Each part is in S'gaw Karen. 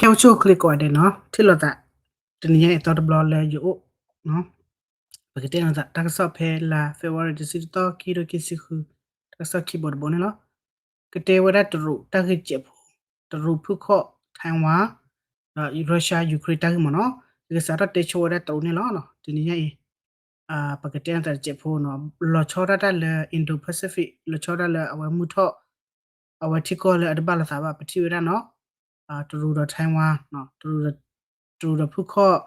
ကဲအိၣ်ဆူၣ်အိၣ်ချ့ကိးဂၤဒဲးနီၤ, ထံၣ်လိာ်သး တနံၤညါအံၤအသီတဘျီလၢယအိၣ် ပကတဲလိာ်သးတၢ်ကစီၣ်ဖဲလါ February တဆံတသီ ခံကထိခံဆံဃု တၢ်ကစီၣ်ခံဘိတဘိန့ၣ်လီၤ. ကတဲဝဲဒၣ်တရူးတၢ်ဂ့ၢ်ကဲးဖိ, တရူးဖုၣ်ခီၣ် Taiwan ဒီး Russia Ukraine တၢ်ဂ့ၢ်မ့ၢ်နီၤ, ယကစးထီၣ်တဲဆိဝဲဒၣ်တရူးန့ၣ်လီၤ. တနံၤညါအံၤ ပကတဲလိာ်သးတကဲးဖိနီၤ, လီၤဆီဒၣ်တၢ်လၢ Indo-Pacific လီၤဆီဒၣ်လၢအဝဲမုၢ်ထီၣ် အဝဲထံကီၢ်လၢအတဘၣ်လိာ်သးဘၣ် ပထံၣ်ဝဲဒၣ်နီၤ, တရူးဒီး Taiwan တရူးဒီးဖုၣ်ခီၣ်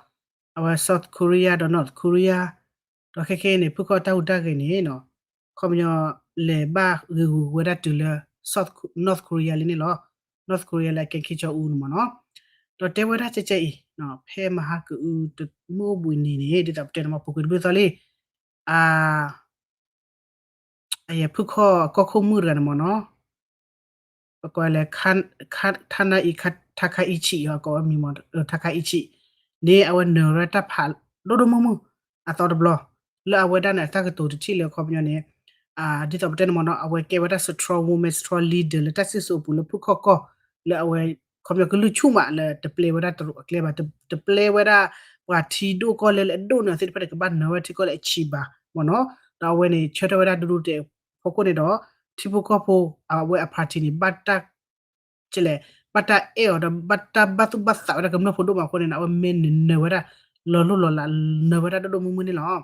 အဝဲ South Korea ဒီး North Korea ဒီးခဲခဲအံၤန့ၣ် ဖုၣ်ခီၣ်တၢ်ဟူးတၢ်ဂဲၤန့ၣ်နီၤ, ခီပညီ လဲၤဘၣ်ဂ့ၤဂူၤဝဲဒၣ်တုၤလၢ North Korea လံန့ၣ်လီၤ. North Korea လၢအကဲ Kim Jong Un န့ၣ်မ့ၢ်နီၤ, ဒီးတဲဝဲဒၣ်ကဲကဲအံၤ ဖဲမဟါကအုတမုၢ်အိၣ်ဘှံးနံၤန့ၣ် ဒ်သိးပတဲန့ၣ်မ့ၢ် ပူၤကွံာ်တဘျုးသီလံ အ အယဲၢ်ဖုၣ်ခီၣ်ကီၢ်ခိၣ်မုၣ်တဂၤန့ၣ်မ့ၢ်နီၤ, ပကိးလၢ Tana-, Takaichi အကိးဝဲမံၤမ့ၢ် Takaichi န့ၣ် အဝဲနၢၤဝဲတၢ်ဖးဒိၣ်ဒိၣ်မုၢ်မုၢ် အသီတဘျီ လၢအဝဲဒၣ်န့ၣ် အတၢ်ကတိၤတထံၣ်လၢခီပညီန့ၣ် ဒ်သိးပတဲန့ၣ်မ့ၢ်နီၤ, အဝဲကဲဝဲဒၣ် strong woman, strong leader လၢတၢ်စံၣ်စိၤအပူၤလၢဖုၣ်ခီၣ်ကီၢ် လၢအဝဲ ခီပညီကလုၢ်ဆူၣ်မးလၢတပျဲဝဲဒၣ်တရူးအကျဲဘၣ်, တပျဲဝဲဒၣ် ပှၤထံဒိၣ်ကီၢ်လဲၢ်လၢအဒိၣ်န့ၢ်အီၤသ့ၣ်တဖၣ်န့ၣ် ကဘၣ်နၢၤဝဲထံကီၢ်လၢအဆံးဘၣ်မ့ၢ်နီၤ, ဒီးအဝဲန့ၣ် ဆၢထၢၣ်ဝဲဒၣ်ဒိၣ်ဒိၣ်တဲာ်ဖီခိၣ်န့ၣ်ဒီး ထံဖိကီၢ်ဖိ အဝဲအ party န့ၣ် ဘၣ်တၢ် ကလဲၣ် ဘၣ်တၢ်အဲၣ်အီၤဒီးဘၣ်တၢ်ဘၣ်သူၣ်ဘၣ်သးဝဲဒၣ်ကမျၢၢ်ဖိဒိၣ်မးအဃိန့ၣ် အဝဲမ့ၢ်နၢၤဝဲဒၣ် လီၤလိၢ်လီၤလး နၢၤဝဲဒၣ်ဒိၣ်ဒိၣ်မုၢ်မုၢ်န့ၣ်လီၤ.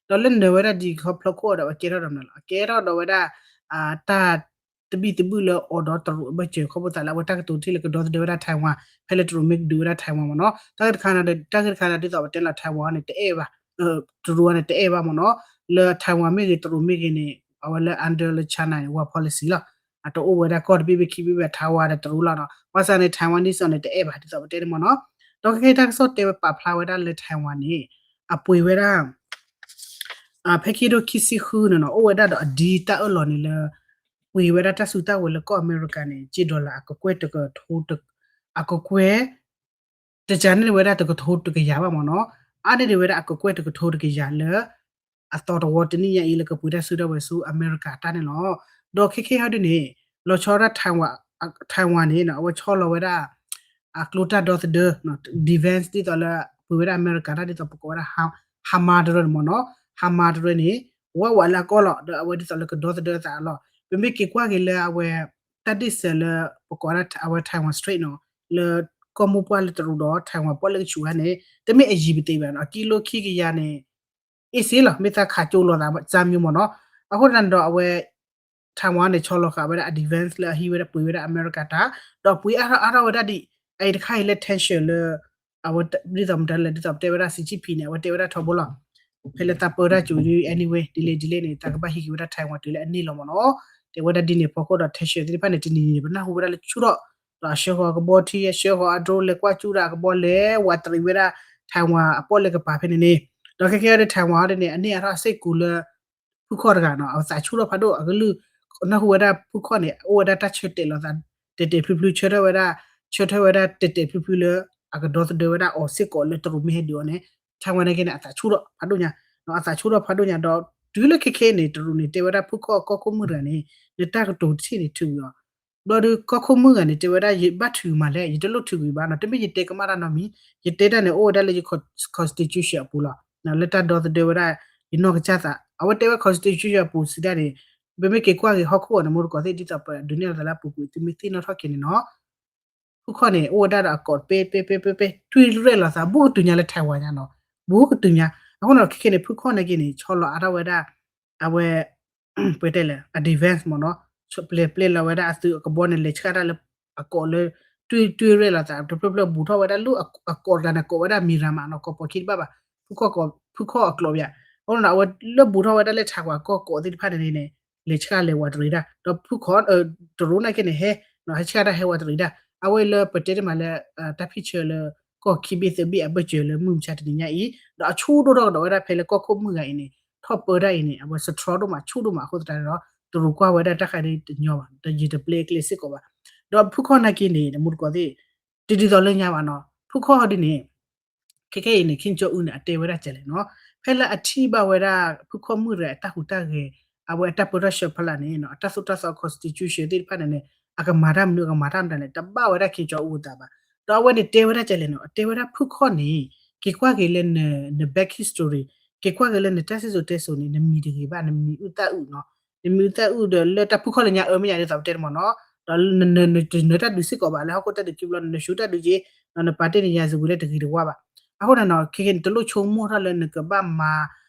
ဒီးလၢနၢၤဝဲဒၣ်ဒ်ခီဖျိခိၣ်ဒီး အဝဲကဲထီၣ်ဒီးမနုၤလီၤ, အကဲထီၣ်ဒီးဝဲဒၣ် တၢ် တဘံၣ်တဘုၣ်လၢအိၣ်ဒီးတရူးအဘၢၣ်စၢၤ ခီဖျိသးလၢအဝဲတၢ်ကတိၤတထံၣ်လၢကဒီသဒၢဝဲဒၣ် Taiwan ဖဲလၢတရူးမ့ၢ်ဒုးဝဲဒၣ် Taiwan မ့ၢ်နီၤ, တၢ်ဂ့ၢ်တခါန့ၣ် တၢ်ဂ့ၢ်တခါန့ၣ် ဒ်သိးပတဲလီၤ Taiwan န့ၣ် တအဲၣ်ဘၣ် တရူးန့ၣ် တအဲၣ်ဘၣ်မ့ၢ်နီၤ, လၢ Taiwan မ့ၢ်ဂ့ၤ တရူးမ့ၢ်ဂ့ၤန့ၣ် အဝဲလၢ under လၢ China န့ၣ် one policy လီၤ. အတအိၣ်ဝဲဒၣ်ကီၢ်တဘ့ၣ်ဘ့ၣ်ခံဘ့ၣ်ဘၣ် Taiwan ဒီးတရူးလီၤနီၤ, ဘၣ်ဆၣ်န့ၣ် Taiwanese န့ၣ် တအဲၣ်ဘၣ် ဒ်သိးပတဲန့ၣ်မ့ၢ်နီၤ, ဒီးခဲခဲတၢ်ကစီၣ်တဲဝဲပာ်ဖျါဝဲဒၣ်လၢ Taiwan န့ၣ် အပှ့ၤဝဲဒၣ် ဖဲခံကထိခံဆံဃုန့ၣ်နီၤ အိၣ်ဝဲဒၣ်ဒီးအဒ်တၢ်အၢၣ်လီၤန့ၣ်လၢ ပှ့ၤဝဲဒၣ်တၢ်စုတၢ်ဝဲၤလၢကီၢ်အမဲရကၤန့ၣ် က့ dollar အကကွဲၢ်တကထိ အကကွဲၢ် တကန့ၢ်ဝဲဒၣ်တကထိတကယၤဘၣ်မ့ၢ်နီၤ, အါန့ၢ်ဒံးဝဲဒၣ်အကကွဲၢ်တကထိတကယၤလၢ အသီတဝီတနံၣ်ညါအံၤလၢကပှ့ၤတၢ်စုတၢ်ဝဲၤဆူအမဲရကၤတၢ်န့ၣ်လီၤ. ဒီးခဲခဲဟီဒ်န့ၣ် လီၤဆီဒၣ် Taiwan န့ၣ် အဝဲဆီလီၤဝဲဒၣ် အကျိတၢ်ဒီသဒၢ defense ဒ်သိးလၢ ပှ့ၤဝဲဒၣ်အမဲရကၤတၢ်ဒ်သိးပကိးဝဲဒၣ် HIMARS တရၢန့ၣ်မ့ၢ်နီၤ, HIMARS တရၢန့ၣ် ဝးဝးလၢအကီၢ်လီၤ ဒီးအဝဲဒ်သိးလၢကဒီသဒၢအသးလီၤ. ပမ့ၢ်က့ၤကွၢ်က့ၤလၢအဝဲ တၢ်ဒ့ၣ်စၢၤလၢ ပကိးဝဲဒၣ်အဝဲ Taiwan Strait နီၤ, လၢကီၢ်မိၢ်ပှၢ်လၢတရူးဒီး Taiwan ပီၣ်လဲၣ်ကဆူးခါန့ၣ် တမ့ၢ်အယံၤပသ့ဘၣ်နီၤ, ကံလိခံကယၤန့ၣ် အ့ၣ်စ့လီၤ, မ့ၢ်သးခးကၠိလိာ်သးစၢ်မံၤမ့ၢ်နီၤ. အဃိသတးန့ၣ်ဒီးအဝဲ Taiwan န့ၣ် ဆီလီၤဃာ်ဝဲဒၣ်အ defense လၢအဟံးဝဲဒၣ်ပှ့ၤဝဲဒၣ်အမဲရကၤတၢ်, ဒီးပှ့ၤအါထီၣ်အါထီၣ်ဝဲဒၣ်ဒ် အအံၤတခါအံၤလၢ tension လၢ အဝဲဒ်သိးမတၤလဲၣ် ဒ်သိးပတဲဝဲဒၣ် Xi Jinping န့ၣ် အဝဲတဲဝဲဒၣ်ထီဘိလီၤ. ဖဲလၢသးပၢတၢ်စူၤဒ် anyway ဒ်လဲၣ်ဒ်လဲၣ်န့ၣ် သးကဘၣ်ဟံးက့ၤဝဲဒၣ် Taiwan တုၤလၢအန့ၢ်လီၤမ့ၢ်နီၤ. တဲဝဲဒၣ်ဒ်န့ၣ်ဖီခိၣ်ဒီး tension သ့ၣ်တဖၣ်န့ၣ် တနံၤနံၤန့ၣ် ပနၢ်ဟူဝဲဒၣ်လၢဆူၣ်ထီၣ် ဒီးအဆှၢဃီၤကဘီထံ အဆှၢဃီၤအ drone လဲၤကွၢ်ကၠူၣ်ဒၣ်အကဘီလဲၤဝးတရံးဝဲဒၣ် Taiwan အပီၣ်လဲၣ်ကပၤဖဲန့ၣ်န့ၣ်, ဒီးခဲခဲအံၤဒ် Taiwan ဒ်န့ၣ် အန့ၢ်အါထီၣ်အစ့ၢ်ကီးလၢ ဖုၣ်ခီၣ်တဂၤနီၤ အသးဆူၣ်ထီၣ်ဖးဒိၣ် အကလုၢ် နၢ်ဟူဝဲဒၣ်ဖုၣ်ခီၣ်န့ၣ် အိၣ်ဝဲဒၣ်တၢ်ဆၢတဲာ်လိာ်သး တဲာ်တဲာ်ဖျုဖျု ဆၢထၢၣ်ဝဲဒၣ် ဆၢထၢၣ်ဝဲဒၣ်တဲာ်တဲာ်ဖျုဖျုလၢ အကဒီသဒၢဝဲဒၣ်အီၤစ့ၢ်ကီးလၢတရူးမ့ၢ်ဟဲဒုးအီၤန့ၣ် Taiwan န့ၣ်က့န့ၣ် အသးဆူၣ်ထီၣ်ဖးဒိၣ်ညါ အသးဆူၣ်ထီၣ်ဖးဒိၣ်ညါဒီး တုၤလၢခဲခဲအံၤန့ၣ် တရူးန့ၣ် တဲဝဲဒၣ်ဖုၣ်ခီၣ်ကီၢ်ခိၣ်မုၣ်တဂၤန့ၣ် နတၢ်ကတိၤတထံၣ်န့ၣ်ထုးကွံာ်အီၤ ဘျီဒီးကီၢ်ခိၣ်မုၣ်ဂၤန့ၣ် တဲဝဲဒၣ် ယဘၣ်ထုးမးလဲၣ် ယတလိၣ်ထုးကွံာ်ဘၣ်နီၤ, တမ့ၢ်ယတဲကမၣ်တၢ်နီတမံၤ, ယတဲတၢ်န့ၣ် အိၣ်ဝဲဒၣ်လၢယ constitution အပူၤလီၤ. လၢတၢ်ဒီသဒၢဝဲဒၣ် ယနီၢ်ကစၢ်သး အဝဲတဲဝဲ constitution အပူၤစံးဒၣ်န့ၣ် ပမ့ၢ်က့ၤကွၢ်က့ၤဟီၣ်ခိၣ်အံၤန့ၣ် မူတကိးသ့ၣ် ဒ်သိးပဒုးနဲၣ်လီၤသးလၢအပူၤကွံာ် သုမ့ၢ်သ့ၣ်နီၣ်ထီၣ်က့ၤန့ၣ်နီၤ ဖုၣ်ခီၣ်န့ၣ် အိၣ်ဝဲဒၣ်ဒီးအကိးပဲပဲပဲပဲပဲ တွံၢ်ရဲၣ်လီၤသး ဘူးကတုၤညါလၢ Taiwan ညါနီၤ, ဘူးကတုၤညါ, အဃိန့ၣ် ခဲခဲန့ၣ် ဖုၣ်ခီၣ်န့ၣ်က့န့ၣ် ဆီလီၤအါထီၣ်ဝဲဒၣ် အဝဲ ပတဲလဲၣ် အ defense မ့ၢ်နီၤ, ပျဲပျဲလီၤဝဲဒၣ်အသုးအကဘီန့ၣ် လဲၤဆှၣ်တၢ်လၢ အကိးလၢ တွံၢ်တွံၢ်ရဲၣ်လီၤသး တဖျၢၣ်ဖျၢၣ်ဘူးထီၣ်ဝဲဒၣ်လၢအကိးတဂၤန့ၣ် ကိးဝဲဒၣ် Mirama နီၤ, ကိးပိာ်ခံတဘၣ်ဘၣ်, ဖုၣ်ခီၣ်အကျိးဘၣ်, အဃိန့ၣ် အဝဲလၢဘူးထီၣ်ဝဲဒၣ်လၢ Taiwan ကီၢ်ကိးသ့ၣ်တဖၣ်န့ၣ်န့ၣ် လဲၤဆှၣ်လဲၤဝးတရံးတၢ် ဒီးဖုၣ်ခီၣ် တရူးန့ၣ်က့န့ၣ် ဟဲ ဟဲဆှၣ်တၢ်ဟဲဝးတရံးတၢ် အဝဲလၢပတဲတမးလၢ တၢ်ဖံၣ်ဆၢလၢ ကီၢ်ခံဘ့ၣ်သၢဘ့ၣ်အဘၢၣ်စၢၤလၢမုၢ်မဆါတနံၤညါအံၤ ဒီးအဆူၣ်ဒိၣ်ထီၣ်ကဒီးဝဲဒၣ်ဖဲလၢကီၢ်ခိၣ်မုၣ်ဂၤအံၤန့ၣ် ထီၣ်ပၢတၢ်အံၤန့ၣ် အဝဲ strong ဒိၣ်မး ဆူၣ်ဒိၣ်မးအဃိသတးဒီး တရူးကွၢ်ဝဲဒၣ်တၢ်ခါဒ်တညီဘၣ် ဒီးယတပျဲကျဲစ့ၢ်ကီးဘၣ်, ဒီးဖုၣ်ခီၣ်နာ်က့န့ၣ် မူတကိးသ့ၣ် တဒ်သိးလၢညါဘၣ်နီၤ ဖုၣ်ခီၣ်ဒ်န့ၣ် ခဲခဲအံၤန့ၣ် Kim Jong Un န့ၣ် အတဲဝဲဒၣ်ကလဲၣ်နီၤ, ဖဲလၢအထံၣ်ဘၣ်ဝဲဒၣ် ဖုၣ်ခီၣ်မုၣ်တဂၤအတၢ်ဟူးတၢ်ဂဲၤ အဝဲအတၢ်ပၢတၢ်ဆှၢဖီလာ်န့ၣ် အတၢ်သိၣ်တၢ်သီ constitution သ့ၣ်တဖၣ်န့ၣ်န့ၣ် အကမၤတၢ်မနုၤ အကမၤတၢ်မတၤန့ၣ် တဘၣ်ဝဲဒၣ် Kim Jong Un အသးဘၣ် ဒီးအဝဲန့ၣ်တဲဝဲဒၣ်ကလဲၣ်နီၤ, တဲဝဲဒၣ်ဖုၣ်ခီၣ်န့ၣ် က့ၤကွၢ်က့ၤလၢန back history, က့ၤကွၢ်က့ၤလၢနတၢ်စံၣ်စိၤတဲစိၤန့ၣ် နမံၤတဂ့ၤဘၣ်, နမံၤအုၣ်သၣ်အုၣ်နီၤ, နမံၤအုၣ်သၣ်အုၣ်ဒီးလၢတၢ်ဖုၣ်ခီၣ်လၢညါအၢမ့ၢ်ညါဒ်သိးပတဲတမ့ၢ်နီၤ, ဒီးနတနၢၤတၢ်ဒုးစ့ၢ်ကီးဘၣ် လၢဟီၣ်ခိၣ်တၢ်ဒုးခံဘျီ နနၢၤဆူတၢ်ဒုးက့ၤ, ဒီးနပာ်တ့ၢ်န ရာဇဝင် လၢတဂ့ၤတဝါဘၣ်. အဃိန့ၣ်နီၤ ခဲကနံၣ်န့ၣ် တလိၣ်ဆိကမိၣ်ထီၣ်လၢနကဘၣ်မၤ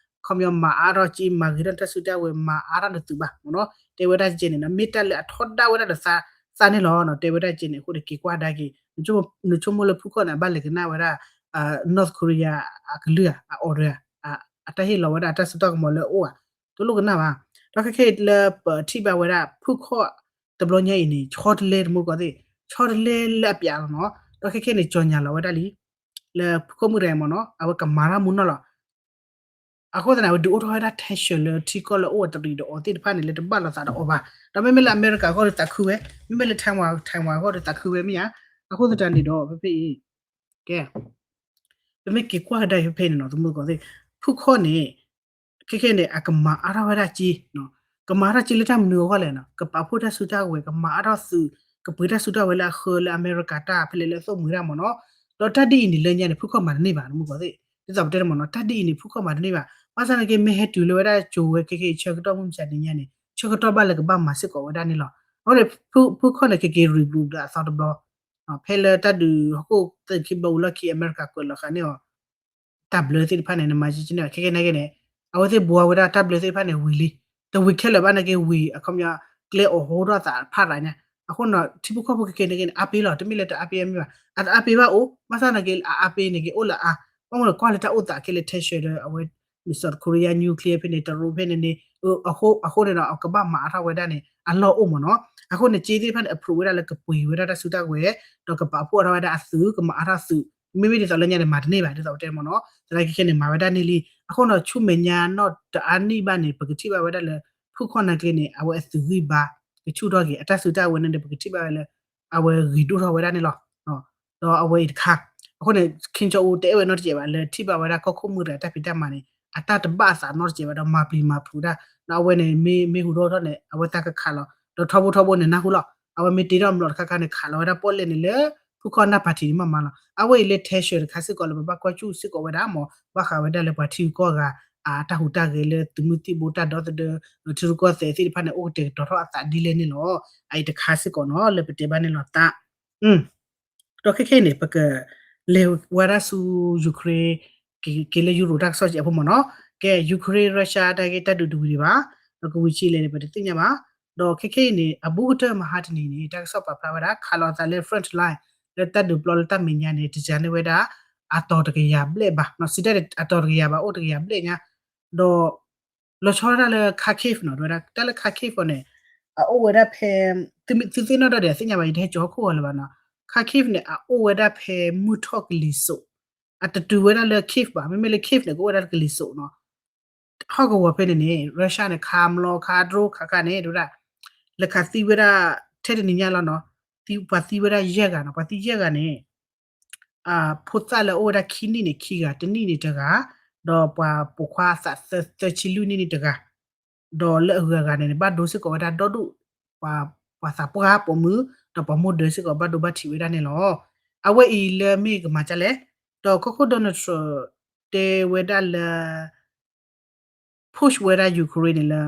ခီပညီမၤအါထီၣ်က့ၤ မၤဂ့ၤထီၣ်နတၢ်စုတၢ်ဝဲၤ မၤအါထီၣ်နသုးဘၣ်မ့ၢ်နီၤ, တဲဝဲဒၣ်ကဲန့ၣ်နီၤ မ့ၢ်တၢ်လၢအထီဒါဝဲဒၣ်ဒီးသးန့ၣ်လီၤနီၤ, တဲဝဲဒၣ်ကဲန့ၣ် အဃိန့ၣ် က့ၤကွၢ်ကဒါက့ၤ နဆိကမိၣ်လၢဖုၣ်ခီၣ်န့ၣ် အဘၣ်လဲၤကနၣ်ဝဲဒၣ် North Korea အကလုၢ်ဧါ အ order ဧါ, အတၢ်ဟ့ၣ်လီၤဝဲဒၣ်အတၢ်စုတၢ်ကမီၤလၢအအိၣ်ဧါ, တလိၣ်ကနၣ်ဘၣ်. ဒီးခဲခဲလၢပထံၣ်ဘၣ်ဝဲဒၣ် ဖုၣ်ခီၣ်တဘျီညါအံၤန့ၣ် ဆီတလဲတမူကီၢ်သ့ၣ်, ဆီတလဲလၢအပျးလီၤနီၤ, ဒီးခဲခဲန့ၣ် ကြေညာလီၤဝဲဒၣ်လံ လၢဖုၣ်ခီၣ်မုၣ်တဂၤမ့ၢ်နီၤ အဝဲကမၤထီၣ်မူနီၢ်လီၤ. အဃိသတးန့ၣ် အဝဲဒုးအိၣ်ထီၣ်ဝဲဒၣ် tension လၢထံကီၢ်လၢအိၣ်ဝဲတရံးဒီးအီၤသ့ၣ်တဖၣ်န့ၣ် လၢတဘၣ်လိာ်သးဒီးအီၤဘၣ်. ဒီးမ့မ့ၢ်လၢအမဲရကၤအဂီၢ်ဒီးသးခုဝဲ, မ့မ့ၢ်လၢ Taiwan Taiwan အဂီၢ်ဒီးသးခုဝဲမ့ၢ်ဧါ. အဃိသတးန့ၣ်ဒီး ဖဲဖဲအံၤ ကဲ ပမ့ၢ်က့ၤကွၢ်ကဒါဖဲဖဲန့ၣ်နီၤ တမူကီၢ်သ့ၣ်, ဖုၣ်ခီၣ်န့ၣ် ခဲခဲန့ၣ် အကမၤအါထီၣ်ဝဲဒၣ်က့ၤ, ကမၤအါထီၣ်က့ၤလၢတၢ်မနုၤအဂီၢ်လဲၣ်နီၤ, ကပာ်ဖှိၣ်တၢ်စုတၢ်ဝဲၤ ကမၤအါထီၣ်သုး ကပှ့ၤတၢ်စုတၢ်ဝဲၤလၢအဃၢလၢအမဲရကၤတၢ်ဖဲလဲၣ်လၢအသိၣ်မှံၤတၢ်မ့ၢ်နီၤ. ဒီးတၢ်ဒ်အံၤန့ၣ်လၢညါန့ၣ် ဖုၣ်ခီၣ်မၤတန့ၢ်ဘၣ် တမူကီၢ်သ့ၣ်, ဒ်သိးပတဲတမ့ၢ်နီၤ တၢ်ဒ်အံၤန့ၣ် ဖုၣ်ခီၣ်မၤတန့ၢ်ဘၣ်. ဘၣ်ဆၣ်သနာ်က့ မ့ၢ်ဟဲတုၤလၢဝဲဒၣ်ကၠိၤဝဲခဲခဲအံၤ ဆၢကတီၢ်မုၢ်မဆါတနံၤညါန့ၣ် ဆၢကတီၢ်ဘၣ်လၢကဘၣ်မၤစ့ၢ်ကီးဝဲဒၣ်န့ၣ်လီၤ. အဃိန့ၣ် ဖုၣ်ခီၣ်န့ၣ် ခဲက့ၤ regroup ဒီးအသီတဘျီ ဖဲလၢတၢ်ဒုးဟီၣ်ခိၣ်သၢခံဘျီဝံၤလီၢ်ခံ အမဲရကၤကွဲးလီၤဃာ်န့ၢ်အီၤ တၢ်ဘျၢသ့ၣ်တဖၣ်န့ၣ် နမၤကကန့ၣ် ခဲကနံၣ်အံၤန့ၣ် အဝဲသ့ၣ်ဘှီဝဲဒၣ်တၢ်ဘျၢသ့ၣ်တဖၣ်န့ၣ်ဝံၤလံ. တဝံၤခဲလၢာ်ဘၣ်နာ်က့ဝံၤ အခီပညီ ကျဲအီၤဟိထီၣ်သးဖးရၤညါ. အဃိန့ၣ် ထံဖိကီၢ်ဖိခဲကနံၣ်အံၤန့ၣ် အါပ့ၤလီၤ, တမ့ၢ်လၢတအါပ့ၤမ့ၢ်ဘၣ်, အတအါပ့ၤဘၣ်အိၣ်, ဘၣ်ဆၣ်နာ်က့ အအါပ့ၤန့ၣ်က့ၤအိၣ်လၢအါ, ဘၣ်မနုၤလဲၣ် ကွၢ်လၢတၢ်အိၣ်သးခဲလၢာ် tension ဒီးအဝဲ South Korea nuclear ဖဲန့ၣ် တရူးဖဲန့ၣ်န့ၣ် အဃိန့ၣ်ဒီး အကဘၣ်မၤအါထီၣ်ဝဲဒၣ်န့ၣ် အလီၢ်အိၣ်မ့ၢ်နီၤ. အဃိန့ၣ် က့သ့ၣ်တဖၣ်န့ၣ် အ prove ဝဲဒၣ်လၢကပှ့ၤဝဲဒၣ်တၢ်စုတၢ်ဝဲၤ ဒီးကပာ်ဖှိၣ်အါထီၣ်ဝဲဒၣ်အသုး ကမၤအါထီၣ်သုး, မ့မ့ၢ်ဒ်သိးလၢညါန့ၣ် မၤတန့ၢ်ဘၣ် ဒ်သိးပတဲမ့ၢ်နီၤ. သနာ်က့ခဲန့ၣ် မၤဝဲဒၣ်န့ၣ်လံ. အဃိန့ၣ် ဆူမဲာ်ညါနီၢ်တအါနံၣ်ဘၣ်န့ၣ် ပကထံၣ်ဘၣ်ဝဲဒၣ်လၢ ဖုၣ်ခီၣ်နာ်က့န့ၣ် အဝဲအသုးဂံၢ်ဘါ ကဆူၣ်ထီၣ်က့ၤ အတၢ်စုတၢ်ဝဲၤန့ၣ်ဒီး ပကထံၣ်ဘၣ်ဝဲလၢ အဝဲဂ့ၤဒိၣ်ထီၣ်ဝဲဒၣ်န့ၣ်လီၤ. ဒီးအဝဲအံၤတခါ အဃိန့ၣ် Kim Jong Un တအဲၣ်ဝဲနီတစဲးဘၣ် လၢထံၣ်ဘၣ်ဝဲဒၣ်ကီၢ်ခိၣ်မုၢ်တဂၤတၢ်ဖံးတၢ်မၤန့ၣ် အတၢ်တဘၣ်အသးနီတစဲးဘၣ်ဒီး မၤပျံၤမၤဖုးတၢ် ဒီးအဝဲန့ၣ် မ့ၢ်ဟူထီၣ်ထီၣ်န့ၣ် အဝဲသးကခးလီၤ ဒီးထီဘိထီဘိန့ၣ် နၢ်ဟူလီၤ အဝဲမ့ၢ်တ့ထီၣ်မျိာ်တခါခါန့ၣ် ခးလီၤဝဲဒၣ်ပီၣ်လဲၣ်န့ၣ်လၢ ဖုၣ်ခီၣ်နၢ်ပၢၢ်ထံးန့ၣ်မးမးလီၤ. အဝဲအံၤလၢ tension တခါစ့ၢ်ကီးလၢပဘၣ်ကွၢ်စူၣ်စ့ၢ်ကီးဝဲဒၣ်မ့ၢ် ဘၣ်ဃးဝဲဒၣ်လၢပှၤထံဂုၤကီၢ်ဂၤ အတၢ်ဟူးတၢ်ဂဲၤလၢသုးမုၢ်သံၣ်ဘိတၢ်ဒီသဒၢ ထံရူၢ်ကီၢ်သဲးသ့ၣ်တဖၣ်န့ၣ် အိၣ်ကတဲာ်ကတီၤထီၣ်အသးဒ်လဲၣ်န့ၣ်လီၤ. အအံၤတခါစ့ၢ်ကီးနီၤ လၢပတဲဘၣ်န့ၣ်လီၤသး ဒီးခဲခဲအံၤန့ၣ် ပကလဲၤဝဲဒၣ်ဆူ Ukraine က့ၤလၢ Europe တၢ်ကစီၣ်စဲးအဖိမ့ၢ်နီၤ ကဲ Ukraine Russia တၢ်ဂ့ၢ်တၢ်ဒုးတဝံၤဒံးဘၣ် ဒီးကဝံၤဆံးလဲၣ်န့ၣ် ပတသ့ၣ်ညါဘၣ်. ဒီးခဲခဲအံၤန့ၣ် အဘူးကတၢၢ်မဟါတနံၤန့ၣ် တၢ်ကစီၣ်ပာ်ဖျါဝဲဒၣ် ခးလီၤအသးလၢ front line လၢတၢ်ဒုးပျီလၢတၢ်မဲာ်ညါန့ၣ် တယၤန့ၢ်ဝဲဒၣ် အတီၤတကယၤဘျဲၣ်ဘၣ် စံးတၢ်န့ၣ် အတီၤတကယၤဘၣ် အိၣ်တကယၤဘျဲၣ်ညါ ဒီး လီၤဆီဒၣ်တၢ်လၢ Kharkiv နီၤ တဝဲဒၣ် တၢ်လၢ Kharkiv အီၤန့ၣ် အအိၣ်ဝဲဒၣ်ဖဲ သုသ့ၣ်နီၣ်ဒၣ်ဒီး သ့ၣ်ညါဘၣ် ယတဟဲကၠီၤဟီၣ်ခိၣ်ဂီၤလၢၤဘၣ်နီၤ Kharkiv န့ၣ် အအိၣ်ဝဲဒၣ်ဖဲမုၢ်ထီၣ်ကလံၤစိး အတတုၤဝဲဒၣ်လၢ Kyiv ဘၣ် မ့မ့ၢ်လၢ Kyiv န့ၣ် ကအိၣ်ဝဲဒၣ်လၢကလံၤစိးနီၤ ဟီၣ်ကဝီၤဖဲန့ၣ်န့ၣ် Russia န့ၣ် ခးမျိာ်ခး drone ခးခါန့ၣ် တဝဲဒၣ် လဲၤခးသံဝဲဒၣ် ထဲတနံၤညါလီၤနီၤ ပှၤသံဝဲဒၣ်ယဲၢ်ဂၤနီၤ ပှၤသံယဲၢ်ဂၤန့ၣ် ဖိသၣ်လၢအအိၣ်ဝဲဒၣ်ခံနံၣ်န့ၣ်ခံဂၤ တနံၣ်န့ၣ်တဂၤ ဒီးပှၤပိာ်ခွါအသးသၢဆံလွံၢ်နံၣ်န့ၣ်တဂၤ ဒီးလၢအဂၤဂၤန့ၣ် ဘၣ်ဒိစ့ၢ်ကီးဝဲဒၣ်ဒီဒူၣ် ပှၤသးပှၢ်ပိာ်မုၣ် ဒီးပှၤမိၢ်ဒၢးစ့ၢ်ကီးဘၣ်ဒိဘၣ်ထံးဝဲဒၣ်န့ၣ်လီၤ. အဝဲအံၤလၢမ့ၢ်ကမၤဒ်လဲၣ် ဒီးကီၢ်ခိၣ် Donald Trump တဲဝဲဒၣ်လၢ push ဝဲဒၣ် Ukraine န့ၣ်လၢ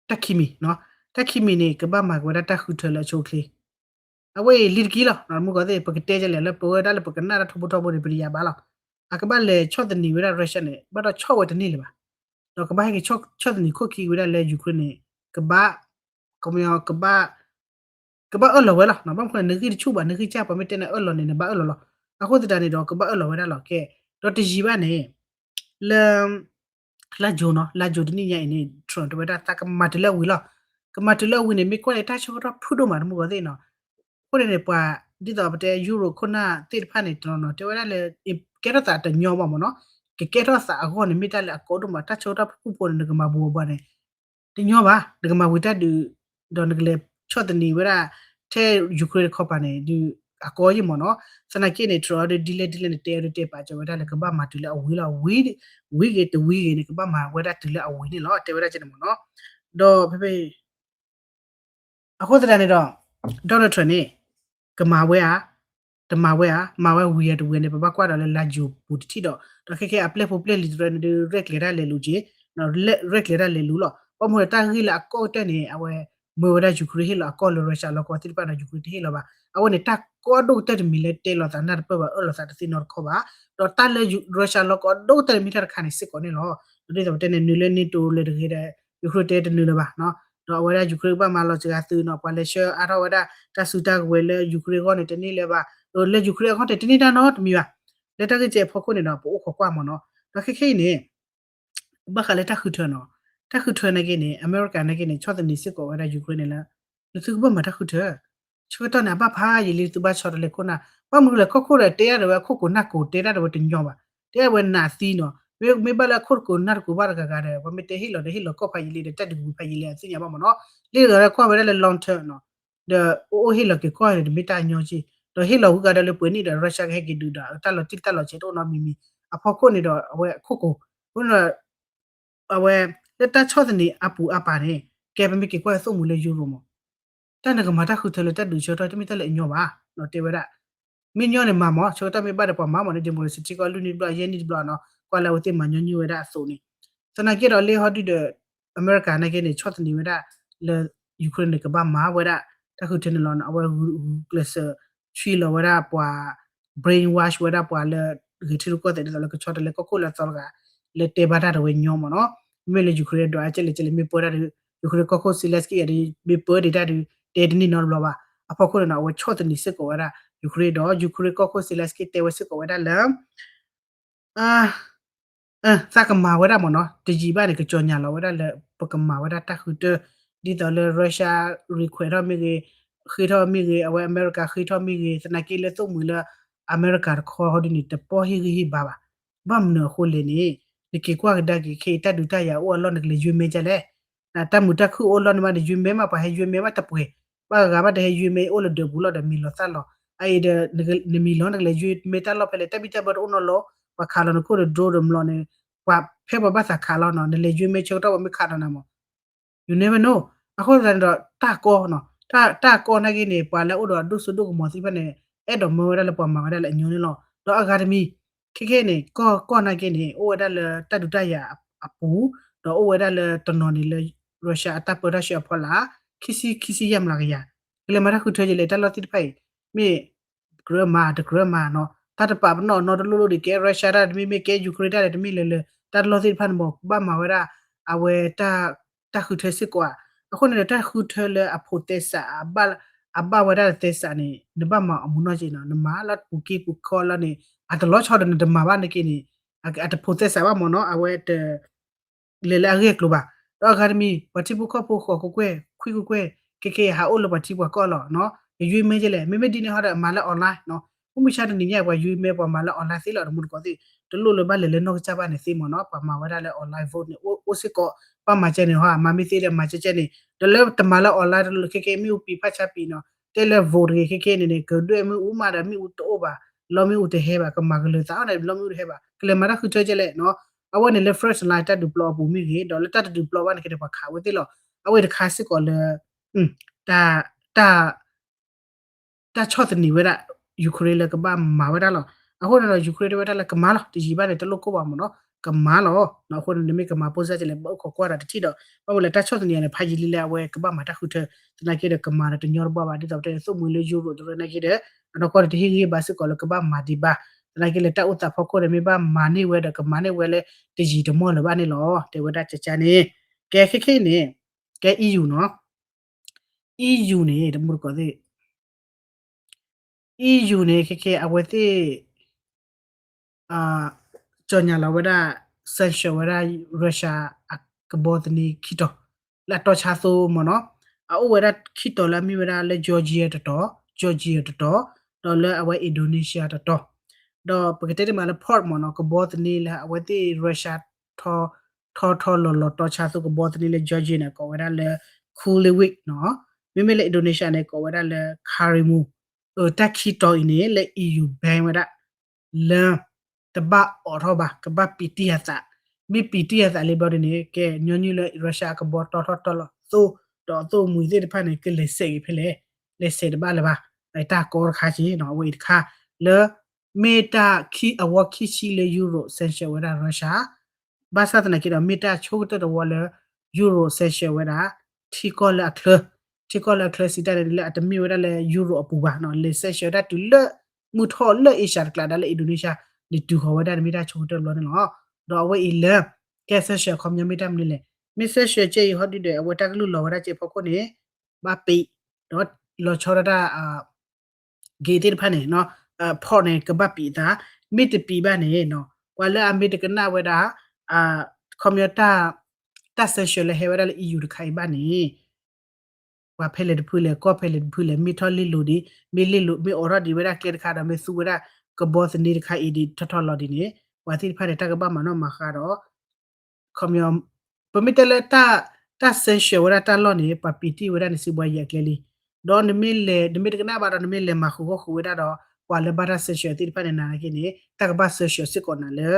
တၢ်ခံမံၤ တၢ်ခံမံၤန့ၣ် ကဘၣ်မၤက့ၤဝဲဒၣ်တၢ်ဃုထၢလၢအဆိအချ့ အဝဲအံၤလံတက့ၢ်လီၤ မုၢ်ကီၢ်သ့ၣ် ပကတဲဒ်လဲၣ်လၢပဝဲဒၣ်လၢပကနၣ်တၢ်ထီဘိထီဘိန့ၣ် ပတယၤဘၣ်လီၤ. အကဘၣ်လဲၤဆီၣ်သနံးဝဲဒၣ် Russia န့ၣ် ဘၣ်ဒီးဆီၣ်ဝဲတန့ၢ်လၢၤဘၣ်. ဒီးကဘၣ်ဟဲက့ၤဆီၣ်သနံးခိၣ်ခံဝဲဒၣ်လၢ Ukraine န့ၣ် ကဘၣ် ကဘၣ် ကဘၣ်အၢၣ်လီၤဝဲလီၤ. ဘၣ်မနုၤလဲၣ် နဂံၢ်တဆူၣ်ဘၣ် နဂံၢ်စၢ်ပှၤမ့ၢ်တဲနၤအၢၣ်လီၤန့ၣ် နဘၣ်အၢၣ်လီၤလီၤ. အဃိသတးန့ၣ်ဒီး ကဘၣ်အၢၣ်လီၤဝဲဒၣ်လီၤကဲ. ဒီးတယံာ်ဘၣ်န့ၣ် လၢ လါယူၤနီၤ လါယူၤတနံၣ်ညါအံၤန့ၣ် Trump တဲဝဲဒၣ်သးကမၤတုၤလၢအဝံၤလီၤ. ကမၤတုၤလၢအဝံၤန့ၣ် မ့ၢ်ကွၢ်န့ၣ် တၢ်ဆၢကတီၢ်ဖုၣ်ဒိၣ်မး တမုၢ်ကီၢ်သ့ၣ်နီၤ. အဃိန့ၣ်န့ၣ် ပှၤ ဒ်သိးပတဲ Europe ခိၣ်နၢ်သ့ၣ်တဖၣ်န့ၣ် တနီၤနီၤ တဲဝဲဒၣ်လၢ ကဲထီၣ်သးတညီဘၣ်မ့ၢ်နီၤ. ကကဲထီၣ်သးအဂီၢ်န့ၣ် မ့ၢ်တၢ်လၢအကီဒိၣ်မး တၢ်ဆၢကတီၢ်ဖုၣ်ဖုၣ်ဖိန့ၣ် နကမၤဘူးအဘၣ်န့ၣ် တညီဘၣ် နကမၤဝံၤတၢ်ဒုး ဒီးနကလဲၤဆီၣ်သနံးဝဲဒၣ် ထဲ Ukraine တခီပၤန့ၣ် ဒုး အကီယ့ၢ်မ့ၢ်နီၤ. သနာ်က့န့ၣ် Trump ဒီးဒ်လဲၣ်ဒ်လဲၣ်န့ၣ် တဲအီၤဒုးတဲပာ်စၢၤဝဲဒၣ်လၢကဘၣ်မၤတုၤလၢအဝံၤလီၤ. ဝံၤဂ့ၤတဝံၤဂ့ၤန့ၣ် ကဘၣ်မၤဝဲဒၣ်တုၤလၢအဝံၤန့ၣ်လီၤ တဲဝဲဒၣ်ကဲန့ၣ်မ့ၢ်နီၤ. ဒီးဖဲဖဲ အဃိသတးန့ၣ်ဒီး Donald Trump န့ၣ် ကမၤဝဲဧါ တမၤဝဲဧါ, မၤဝဲဝံၤအတဝံၤန့ၣ် ပဘၣ်ကွၢ်ဒီးလၢ လါယူၤပူၤတထံၣ်ဒီး ဒီးခဲခဲအပျဲၢ်ဖိပျဲၢ်လံၤတရၢန့ၣ်ဒုး ရဲၣ်ကျဲၤတၢ်လဲၤလူၤက့ၤ, ရဲၣ်ကျဲၤတၢ်လဲၤလူၤလီၤ. ဘၣ်မနုၤတၢ်ဂ့ၢ်လၢအကီၢ်ကတၢၢ်န့ၣ် အဝဲ မၢဝဲဒၣ် Ukraine ဟ့ၣ်လီၤအကီၢ်လၢ Russia လီၢ်ကဝီၤသ့ၣ်တဖၣ်ဒီး Ukraine တဟ့ၣ်လီၤဘၣ်. အဝဲန့ၣ် တၢ်ကီဒိၣ်ကတၢၢ်တမံၤလၢတဲလီၤသးနၢ်တပၢၢ်ဘၣ် အၢၣ်လီၤသးတသ့နီတခီဘၣ်. ဒီးတၢ်လၢ Russia လီၢ်ကဝီၤဒိၣ်ကတၢၢ်တမံၤတၢ်တခါန့ၣ်စ့ၢ်ကီးန့ၣ်လီၤ. ဒ်သိးပတဲန့ၣ် နုာ်လၢ NATO လၢတဂ့ၤဒီး Ukraine တဲတနုာ်လၢၤဘၣ်. ဒီးအဝဲဒၣ် Ukraine ကဘၣ်မၤလီၤစှၤသုးနီၤ ပှၤလဲၤဆှၢအါထီၣ်ဝဲဒၣ် တၢ်စုတၢ်ကဝဲၤလၢ Ukraine အဂီၢ်န့ၣ် တန့ၢ်လၢၤဘၣ်. လၢ Ukraine အဂီၢ်န့ၣ် တန့ၢ်တၢ်နီတမံၤဘၣ်. လၢတၢ်ဂ့ၢ်ကဲအဖီခိၣ်န့ၣ်ဒီး ပအိၣ်ခိးကွၢ်မ့ၢ်နီၤ. ဒီးခဲခဲအံၤန့ၣ် ဘၣ်ဃးလၢတၢ်ဃုထၢနီၤ, တၢ်ဃုထၢနာ်က့န့ၣ် အမဲရကၤနာ်က့န့ၣ် ဆီၣ်သနံးစ့ၢ်ကီးဝဲဒၣ် Ukraine န့ၣ်လၢ နသုကဘၣ်မၤတၢ်ဃုထၢ, ဆၢကတီၢ်န့ၣ် အဘၣ်ဖးယံာ်လံ သုဘၣ်ဆီတလဲခိၣ်နၢ်, ဘၣ်မနုၤလဲၣ် ခိၣ်ခိၣ်ဒီးတဲဒၣ်ဒီးဝဲအခိၣ်ကိးနၢ်ကိး တဲဒၣ်ဒီးဝဲတညီဘၣ်, တဲဒၣ်ဝဲနးသံနီၤ, မ့ၢ်ဘၣ်လၢအခိၣ်တကိးနၢ်တကိးဘၣ်တဂၤဂၤဒီး ပှၤမ့ၢ်တဲဟ့ၣ်လီၤဒီးဟ့ၣ်လီၤကီၢ်ဖးယံာ်လံဒီး တၢ်ဒုးပူၤဖးယံာ်လံ အသ့ၣ်ညါဘၣ်မ့ၢ်နီၤ, လၢတဂၤဒီးကွၢ်ဝဲဒၣ်လၢ long term နီၤ ဒီးအိၣ်အိၣ်ဟ့ၣ်လီၤက့ၤကီၢ်န့ၣ် တမ့ၢ်တၢ်ညီက့, ဒီးဟ့ၣ်လီၤဝံၤဂၤဒီးလၢပှဲၤနံၣ်ဒီး Russia ကဟဲက့ၤဒုးဒီး တၢ်လီၤတံၢ်တၢ်လီၤဆဲးတအိၣ်နီတမံၤမံၤ, အဖီခိၣ်န့ၣ်ဒီး အဝဲအခိၣ်ကိး, အဃိန့ၣ်ဒီး အဝဲ လၢတၢ်ဆီၣ်သနံးအပူၤအပၤန့ၣ် ကဲပမ့ၢ်က့ၤကွၢ်သိၣ်မှံၤလၢ Europe မ့ၢ် တၢ်နကမၤတၢ်ဃုထၢလၢတၢ်ဒုးဆၢကတီၢ် တမ့ၢ်တၢ်လၢအညီဘၣ်, တဲဝဲဒၣ် မ့ၢ်ညီန့ၣ်မၤမ့ၢ် ဆၢကတီၢ်မ့ၢ်ဘၣ်ဒီးပှၤမၤမ့ၢ်န့ၣ် democracy ထံကီၢ်လွံၢ်နံၣ်တဘျီ ယဲၢ်နံၣ်တဘျီနီၤ ကွၢ်လၢအဝဲသ့ၣ်မၤညီနုၢ်ဝဲဒၣ်အသိးန့ၣ်, သနာ်က့ဒီးလၢဟီဒုဒီး အမဲရကၤနာ်က့န့ၣ် ဆီၣ်သနံးဝဲဒၣ်လၢ Ukraine န့ၣ် ကဘၣ်မၤဝဲဒၣ် တၢ်ဃုထၢန့ၣ်လီၤ. အဝဲဂုာ်ကျဲးစၢး ဆွံလီၤဝဲဒၣ်ပှၤ brainwash ဝဲဒၣ်ပှၤလၢ ဂဲၤထံရူၢ်ကီၢ်သဲးဒ်သိးလၢကဆီတလဲကီၢ်ခိၣ်လၢအသီတဂၤ လၢတဲဘၣ်တၢ်တဝဲညီမ့ၢ်နီၤ, မ့မ့ၢ်လၢ Ukraine ဒွးအကဲလဲၣ်ကဲလဲၣ် မ့ၢ်ပၢတၢ်ဒီး Ukraine ကီၢ်ခိၣ် Zelensky ဒီး မ့ၢ်ပၢဒံးတၢ်ဒီး တဲတန့ၢ်နီတဘျီဘၣ်. အဖီခိၣ်န့ၣ်ဒီး အဝဲဆီၣ်သနံးစ့ၢ်ကီးဝဲဒၣ် Ukraine ဒီး Ukraine ကီၢ်ခိၣ် Zelensky တဲဝဲစ့ၢ်ကီးဝဲဒၣ်လၢ သးကမၤဝဲဒၣ်မ့ၢ်နီၤ တယံာ်ဘၣ်န့ၣ် ကကြေညာလီၤဝဲဒၣ်လၢ ပကမၤဝဲဒၣ်တၢ်ဃုထၢ ဒ်သိးလၢ Russia ရံခွဲးထီၣ်မ့ၢ်ဂ့ၤ, ဃ့ထီၣ်မ့ၢ်ဂ့ၤ, အဝဲအမဲရကၤဃ့ထီၣ်မ့ၢ်ဂ့ၤ, သနာ်က့လၢသိၣ်မှံၤလၢ အမဲရကၤတခီဟီဒ်န့ၣ် တပီၢ်ဟ့ၣ်ဂံၢ်ဟ့ၣ်ဘါဘၣ်. ဘၣ်မနုၤအဃိလဲၣ်န့ၣ် နက့ၤကွၢ်ကဒါက့ၤခဲအံၤ တၢ်ဒုးတၢ်ယၤအိၣ်အလီၢ် နကလဲၤယွ့မဲာ်ကလဲၣ် တၢ်မုာ်တၢ်ခုၣ်အိၣ်လီၢ်န့ၣ်မး နယွ့မဲာ်မး ပှၤဟဲယွ့မဲာ်မးတပှဲၤ, ဘၣ်ဂၤဘၣ်တဟဲယွ့မဲာ်အိၣ်လၢဒၢးပူၤလီၤဒီးမံၤလီၤသၣ်လီၤ. အအံၤဒီး နမံၤလီၤ နကလဲၤယွ့မဲာ်တၢ်လီၢ်ဖဲလဲၣ် တၢ်ဘံၣ်တၢ်ဘၢတအိၣ်နီတဘျီ, ပှၤခးလီၤနခိၣ်ဒီး drone ဒီးမျိာ်န့ၣ်, ပှၤဖဲပှၤဘၣ်သးခးလီၤနီၤ နလဲၤယွ့မဲာ်ဆၢကတီၢ်ပှၤမ့ၢ်ခးဒီးနၤမး you never know. အဃိသတးန့ၣ်ဒီး တၢ်ကီနီၤ, တၢ်ကီနာ်က့န့ၣ် ပှၤလၢအအိၣ်ဒီးအဒိၣ်စိဒိၣ်ကမီၤသ့ၣ်တဖၣ်န့ၣ် အဲၣ်ဒိးမၢဝဲဒၣ်လၢပှၤမၤဝဲဒၣ်လၢအညီန့ၣ်လီၤ. ဒီးအဂၤတမံၤ ခဲခဲန့ၣ် ကီၢ်ကီၢ်နာ်က့န့ၣ် အိၣ်ဝဲဒၣ်လၢတၢ်ဒုးတၢ်ယၤအပူၤ, ဒီးအိၣ်ဝဲဒၣ်လၢတနီၤန့ၣ်လၢ Russia အတၢ်ပၢတၢ်ဆှၢအဖီလာ် ခံဆံ ခံဆံယဲၢ်မျးကယၤ, ကလဲၤမၤတၢ်ဃုထၢကလဲၣ် တၢ်လီၢ်သ့ၣ်တဖၣ်အံၤ မ့ၢ်ကြၢးမၤတကြၢးမၤနီၤ, တၢ်တပာ်ပနီၣ်နီတလိၣ်လိၣ်ဒံးကဲ Russia တၢ်တမ့ၢ်မ့ၢ်ကဲ Ukraine တၢ်တမ့ၢ်လၢၤလၢၤ တၢ်လီၢ်သ့ၣ်တဖၣ်န့ၣ်မ့ၢ် ကဘၣ်မၤဝဲဒၣ် အဝဲ တၢ်ဃုထၢစ့ၢ်ကီးဧါ. အဃိန့ၣ်ဒီး တၢ်ဃုထၢလၢအဖိးသဲစး အဘၣ်ဝဲဒၣ်လၢသဲစးန့ၣ် နဘၣ်မၤအမူနီၢ်က့နီၤ, နမၤလၢပူၤက့ပူၤခီလီၤန့ၣ် အတလီၤဆီဒီးနတမၤဘၣ်နာ်က့န့ၣ် အတဖိးသဲစးဘၣ်မ့ၢ်နီၤ, အဝဲတ လဲၤလၢအဂ့ၢ်အကျိၤဘၣ်. ဒီးအဂၤတမံၤ ပှၤထံဖိကီၢ်ဖိဃိးကကွဲၢ် ခွံကကွဲၢ် ခဲခဲဟးအိၣ်လၢပှၤထံပှၤကီၢ်လီၤနီၤ, ကယွ့မဲာ်ကလဲၣ် မ့မ့ၢ်ဒ်န့ၣ်ဟီဒီးမၤလၢ online နီၤ, မုၢ်မဆါတနံၤညါ ပှၤယွ့မဲာ်ပှၤမၤလၢ online သ့လီၤ တမူတကိးသ့ၣ် တလိၣ်လၢဘၣ်လဲၤလၢနီၢ်ကစၢ်ဘၣ်န့ၣ်သ့မ့ၢ်နီၤ, ပှၤမၤဝဲဒၣ်လၢ online vote န့ၣ် အိၣ်စ့ၢ်ကီး, ဘၣ်မၤကဲန့ၣ်ဟီ မၤမ့ၢ်သ့ဒီးမၤကဲကဲန့ၣ် ဒီးလၢတမၤလၢ online တလိၣ်လၢခဲခဲမ့ၣ်အူပံၤဖးဆါပံၤနီၤ, တဲလၢ vote တဂ့ၤခဲခဲန့ၣ်န့ၣ် ကဒွဲၣ်မ့ၣ်အူမးဒီးမ့ၣ်အူတအိၣ်ဘၣ်, လီမ့ၣ်အူတဟဲဘၣ်, ကမၤကလၢၤသးအီၤန့ၣ် လီမ့ၣ်အူတဟဲဘၣ်, ကလဲၤမၤတၢ်ဃုထၢကလဲၣ်နီၤ, အဝဲန့ၣ်လၢ first line တၢ်ဒုးပျီအပူၤမ့ၢ်ဂ့ၤ, ဒီးလၢတၢ်တဒုးပျီဘၣ်န့ၣ်ကဲန့ၣ် ပှၤခးဝဲသ့ၣ်လီၤ, အဝဲတခါစ့ၢ်ကီးလၢ တၢ် တၢ်ဆီၣ်သနံးဝဲဒၣ် Ukraine လၢကဘၣ်မၤဝဲဒၣ်လီၤ. အဃိန့ၣ်ဒီး Ukraine တဲဝဲဒၣ်လၢကမၤလီၤ, တယံာ်ဘၣ်န့ၣ် တလိၣ်ကိၢ်ဘၣ်မ့ၢ်နီၤ, ကမၤလီၤ. အဃိန့ၣ် နမ့ၢ်ကမၤပိၢ်စၢ်ကလဲၣ် ဘၣ်အိၣ်ခိးကွၢ်ဒီးတထံၣ်ဒီး ဘၣ်ဝဲလၢတၢ်ဆီၣ်သနံးအီၤန့ၣ် ဖးယံာ်လံလၢအဝဲကဘၣ်မၤတၢ်ဃုထၢ, သနာ်က့ဒီးကမၤဒီးတညီတဘၣ်ဘၣ် ဒ်သိးပတဲသိၣ်မှံၤလၢ Europe တရၢနာ်က့ဒီး အနီၢ်ကီၢ်န့ၣ်တဟ့ၣ်ဂံၢ်ဘါစ့ၢ်ကီးလၢကဘၣ်မၤဒံးဘၣ်, သနာ်က့လၢတၢ်အိၣ်သးဖီခိၣ်န့ၣ် မ့ၢ်ဘၣ်မၤန့ၢ်ဝဲဒီးကမၤန့ၢ်ဝဲလၢတယံာ်တမီၢ်လၢၤဘၣ်န့ၣ်လီၤ. တဲဝဲဒၣ်ကကါန့ၣ်, ကဲခဲခဲအံၤန့ၣ်, ကဲ EU နီၤ EU န့ၣ် တမူတကိးသ့ၣ် EU န့ၣ် ခဲခဲအဝဲသ့ၣ် ကြေညာလီၤဝဲဒၣ် sanction ဝဲဒၣ် Russia အကဘီသန့ခံတီၤ လၢအတီဆါသိမ့ၢ်နီၤ, အအိၣ်ဝဲဒၣ်ခံတီၤလၢအမ့ၢ်ဝဲဒၣ်လၢ Georgia တတီၤ, Georgia တတီၤ, ဒီးလၢအဝဲ Indonesia တတီၤ, ဒီးပကတဲတမံၤလၢ port မ့ၢ်နီၤ ကဘီသန့လၢအဝဲသ့ၣ် Russia ထီထီလီၤလီၤတီဆါသိကဘီသန့လၢ Georgia န့ၣ် ကိးဝဲဒၣ်လၢ Kuliwik နီၤ, မ့မ့ၢ်လၢ Indonesia န့ၣ် ကိးဝဲဒၣ်လၢ Karimun, တၢ်ခံတီၤအံၤန့ၣ် လၢ EU ban ဝဲဒၣ် လၢ တဘၣ်အိးထီၣ်ဘၣ်, ကဘၣ်ပံးတံၢ်အသး, မ့ၢ်ပံးတံၢ်အသးလံဘျီဒ်န့ၣ် ကဲညီနုၢ်လၢ Russia အကဘီတီထီၣ်တီလီၤသိ ဒီးအသိၣ်မှံၤသ့ၣ်တဖၣ်န့ၣ် ကလဲၤစဲးက့ၤဖဲလဲၣ်, လဲၤစဲးတဘၣ်လၢၤဘၣ်, တၢ်ကီတခါက့ၤနီၤ အဝဲအံၤတခါ, လၢ မ့ၢ်တၢ်အဝီခံဆံလၢ Europe sanction ဝဲဒၣ် Russia ဘၣ်ဆၣ်သနာ်က့ဒီး မ့ၢ်တၢ်ဆိကတၢၢ်တဝီလၢ Europe sanction ဝဲဒၣ် ထံကီၢ်လၢအချၢ, ထံကီၢ်လၢအချၢစံးတၢ်န့ၣ် လၢအတမ့ၢ်ဝဲဒၣ်လၢ Europe အပူၤဘၣ်နီၤ, လဲၤ sanction ဝဲဒၣ်တုၤလၢ မုၢ်ထီၣ်လၢ Asia တကျါဒၣ်လၢ Indonesia န့ၣ်တုၤဃီၤဝဲဒၣ်န့ၣ် မ့ၢ်တၢ်ဆိကတၢၢ်တဘျီန့ၣ်လီၤ. ဒီးအဝဲအံၤလၢ ကဲ sanction အခီပညီမ့ၢ်တၢ်မနုၤလဲၣ်, မ့ၢ် sanction ကဲအံၤဟီဒုဒီး အဝဲတၢ်ကလုၢ်လီၤဝဲဒၣ်ကဲဖီခိၣ်န့ၣ် ဘၣ်ပံး, ဒီးလီၤဆီဒၣ်တၢ် gate သ့ၣ်တဖၣ်န့ၣ် port န့ၣ် ကဘၣ်ပံးအသး, မ့ၢ်တပံးဘၣ်န့ၣ် ပှၤလၢအမ့ၢ်တကနၣ်ဝဲဒၣ် ခီပညီ တၢ် sanction လၢဟဲဝဲဒၣ်လၢ E U တခါအံၤဘၣ်န့ၣ် ပှၤဖဲလဲၣ်တဖုလဲၣ် ကီၢ်ဖဲလဲၣ်တဖုလဲၣ် မ့ၢ်ထီၣ်လ့လိာ်ဒံး မ့ၢ်လ့လိာ် မ့ၢ်အိးထီၣ်ဒံးဝဲဒၣ်ကျဲတခါဒီး မ့ၢ်သူဝဲဒၣ်ကဘီသန့တခါအံၤဒံးထီၣ်ထီၣ်လီၤဒံးန့ၣ် ပှၤသ့ၣ်တဖၣ်န့ၣ် တၢ်ကဘၣ်မၤနီၣ်မၤဃါဒီး ခီပညီ ပမ့ၢ်တဲလၢ တၢ် sanction ဝဲဒၣ်တၢ်လီၢ်န့ၣ် ပှၤပံးတံၢ်ဝဲဒၣ်န့ၣ် စံးဘှါယံၤအကျဲလံ. ဒီးနမ့ၢ်လဲၤ နမ့ၢ်တကနၣ်ဘၣ်ဒီး နမ့ၢ်လဲၤမၤဃုာ်ဂီၢ်ဃုာ်ဝဲဒၣ်ဒီး ပှၤလၢဘၣ်တၢ် sanction သ့ၣ်တဖၣ်န့ၣ် နၤနာ်က့န့ၣ် တၢ်ကဘၣ် sanction စ့ၢ်ကီးနၤလၢ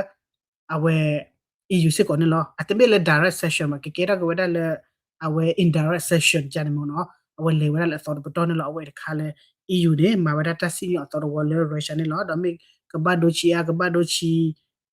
အဝဲ E U စ့ၢ်ကီးန့ၣ်လီၤ. အတမ့ၢ်လၢ direct sanction ဘၣ် ကကဲထီၣ်က့ၤဝဲဒၣ်လၢ အဝဲ indirect sanction ကန့ၣ်မ့ၢ်နီၤ အဝဲလဲၤဝဲဒၣ်လၢအသီတပတီၢ်န့ၣ်လီၤ. အဝဲတခါလၢ E U န့ၣ် မၤဝဲဒၣ်တၢ်စံၣ်ညီၣ်အသီတဝီလၢ Russia န့ၣ်လီၤ. ဒီးမ့ၢ်ကဘၣ်ဒိဆံးအါ ကဘၣ်ဒိဆံး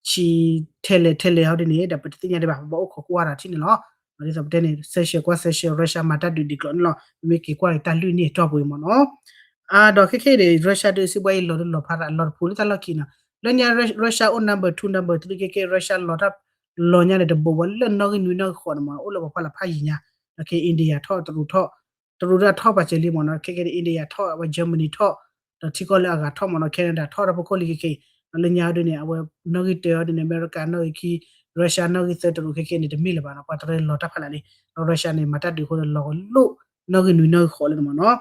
ဆံးထဲလဲၣ်ထဲလဲၣ်ဟီဒ်န့ၣ် ဒီးပတသ့ၣ်ညါဒံးဘၣ် ပဘၣ်အိၣ်ခိးကွၢ်ဒီးထံၣ်န့ၣ်လီၤ. ဒ်သိးပတဲန့ၣ် sanction ကွၢ် sanction Russia မၤတၢ်ဒုးဒ်ကျိးန့ၣ်လီၤ. ပမ့ၢ်က့ၤကွၢ်က့ၤတၢ်လွံၢ်နံၣ်အတီၢ်ပူၤအံၤမ့ၢ်နီၤ ဒီးခဲခဲအံၤန့ၣ် Russia ဒုးစံးဘှါအံၤလီၤဒုးလီၤဖးသးလီၤတပူၤလၢတၢ်လီၢ်ခံနီၤ လၢညါ Russia အိၣ် number two number three ခဲခဲ Russia လီၤတၢ်လီၤညါန့ၣ် တဘိးဝဲလၢနီၣ်ဂံၢ်နွံနီၣ်ဂံၢ်ဃိးန့ၣ်မ့ၢ် အိၣ်လၢပှၤဖီလာ်ဖးယံၤညါ ဒီးခဲ India ထီၣ် တရူးထီၣ် တရူးဒၣ်ထီၣ်ပာ်စၢၤလံမ့ၢ်နီၤ ခဲခဲန့ၣ် India ထီၣ် အဝဲ Germany ထီၣ် ဒီးထံကီၢ်လၢအဂၤထီၣ်မ့ၢ်နီၤ Canada ထီၣ်တၢ်ဖိခိၣ်လံခဲခဲအံၤ ဒီးလၢညါဒုးန့ၣ် အဝဲနီၣ်ဂံၢ်တၢအီၤဒုးန့ၣ် America နီၣ်ဂံၢ်ခံ Russia နီၣ်ဂံၢ်သၢ တရူးခဲခဲန့ၣ် တမ့ၢ်လၢၤဘၣ်နီၤ ပှၤတရူးလီၤတၢ်ဖးလာ်လံ ဒီး Russia န့ၣ် မၤတၢ်ဒုးအဃိန့ၣ် လီၤကလိၣ် နီၣ်ဂံၢ်နွံနီၣ်ဂံၢ်ဃိးလၢန့ၣ်မ့ၢ်နီၤ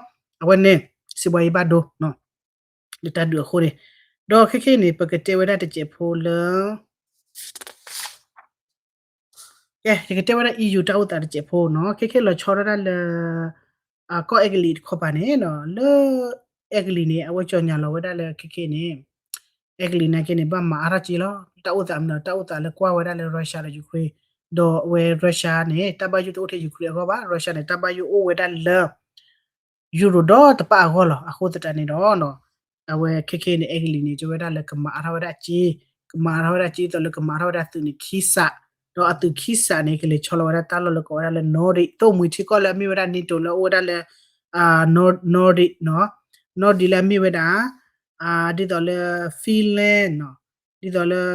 အဝဲန့ၣ် စံးဘှါအံၤဘၣ်ဒိ လၢတၢ်ဒုးအဃိန့ၣ် ဒီးခဲခဲအံၤန့ၣ် ပကတဲဝဲဒၣ်တစဲးဖိလၢ ကဲ ယကတဲဝဲဒၣ် E U တၢ်အိၣ်သးတစဲးဖိနီၤ ခဲခဲလီၤဆီဒၣ်တၢ်လၢ ကီၢ်အဲကလံးတခီပၤန့ၣ် လၢ အဲကလံးန့ၣ် အဝဲကၠီၣ်ညါလီၤဝဲဒၣ်လၢခဲခဲန့ၣ် အဲကလံးနာ်က့န့ၣ် ဘၣ်မၤအါထီၣ်က့လီၤ တၢ်အိၣ်သးမနုၤ တၢ်အိၣ်သးလၢကွၢ်ဝဲဒၣ်လၢ Russia ဒီး Ukraine ဒီးအဝဲ Russia န့ၣ် တၢ်ဘၣ်ယိၣ်တအိၣ်ထဲ Ukraine အဂီၢ်ဘၣ် Russia န့ၣ် တၢ်ဘၣ်ယိၣ်အိၣ်ဝဲဒၣ်လၢ Europe ဒီတပၣ်အဂီၢ်လီၤ အဃိသတးန့ၣ်ဒီး အဝဲခဲခဲန့ၣ် အဲကလံးန့ၣ် ကၠီဝဲဒၣ်လၢကမၤအါထီၣ်ဝဲဒၣ်အစ့ ကမၤအါထီၣ်ဝဲဒၣ်အစ့ ဒ်သိးလၢကမၤအါထီၣ်ဝဲဒၣ်အသုးန့ၣ် ခံစး ဒီးအသုးခံစးန့ၣ် ကလဲၤဆီလီၤဝဲဒၣ်တၢ်လီၢ်လၢကိးဝဲဒၣ်လၢ Nordic သိၣ်မှံၤထံကီၢ်လၢအမ့ၢ်ဝဲဒၣ် NATO လၢအအိၣ်ဝဲဒၣ်လၢ Nordic နီၤ Nordic လၢအမ့ၢ်ဝဲဒၣ် ဒ်သိးလၢ Finland နီၤ ဒ်သိးလၢ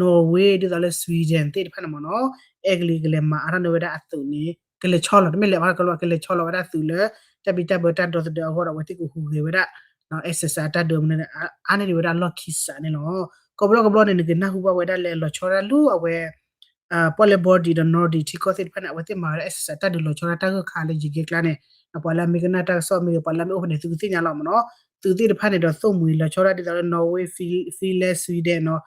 Norway ဒ်သိးလၢ Sweden သ့ၣ်တဖၣ်န့ၣ်မ့ၢ်နီၤ အဲကလံးကလဲၤမၤအါထီၣ်န့ၢ်ဝဲဒၣ်အသုးန့ၣ် ကလဲၤဆီလီၤ တမ့ၢ်လဲၤဘၣ်ကလီ ကလဲၤဆီလီၤဝဲဒၣ်သုးလၢ တၢ်ဘံၣ်တၢ်ဘၢတၢ်ဒီသဒၢအဂီၢ်ဒီး အဝဲသ့ၣ်ကဟူးဂဲၤဝဲဒၣ် SSR တၢ်ဒုးမနုၤန့ၣ် အါန့ၢ်ဒံးဝဲဒၣ်လီၢ်ခံစးန့ၣ်လီၤ. ကိးဘျီကဘျီန့ၣ် နကနၢ်ဟူဘၣ်ဝဲဒၣ်လၢလီၤဆီဒၣ်လၢအဝဲ ပီၣ်လဲၣ် Baltic ဒီး Nordic ထံကီၢ်သ့ၣ်တဖၣ်န့ၣ် အဝဲသ့ၣ်မၤဝဲဒၣ် SSR တၢ်ဒုးလီၤဆီဒၣ်တၢ်ဂၢၢ်ခါလၢယံာ်ကဲကျါန့ၣ် ပှၤလၢအမ့ၢ်ကနၣ်တၢ်ကစီၣ်မ့ၢ်ဂ့ၤ ပှၤလၢအမ့ၢ်အိၣ်ဖဲန့ၣ် သုကသ့ၣ်ညါလီၤမ့ၢ်နီၤ သုးသ့ၣ်တဖၣ်န့ၣ်ဒီးသိၣ်မှံၤလီၤဆီဒၣ်ဒ်သိးလၢ Norway Finland Sweden နီၤ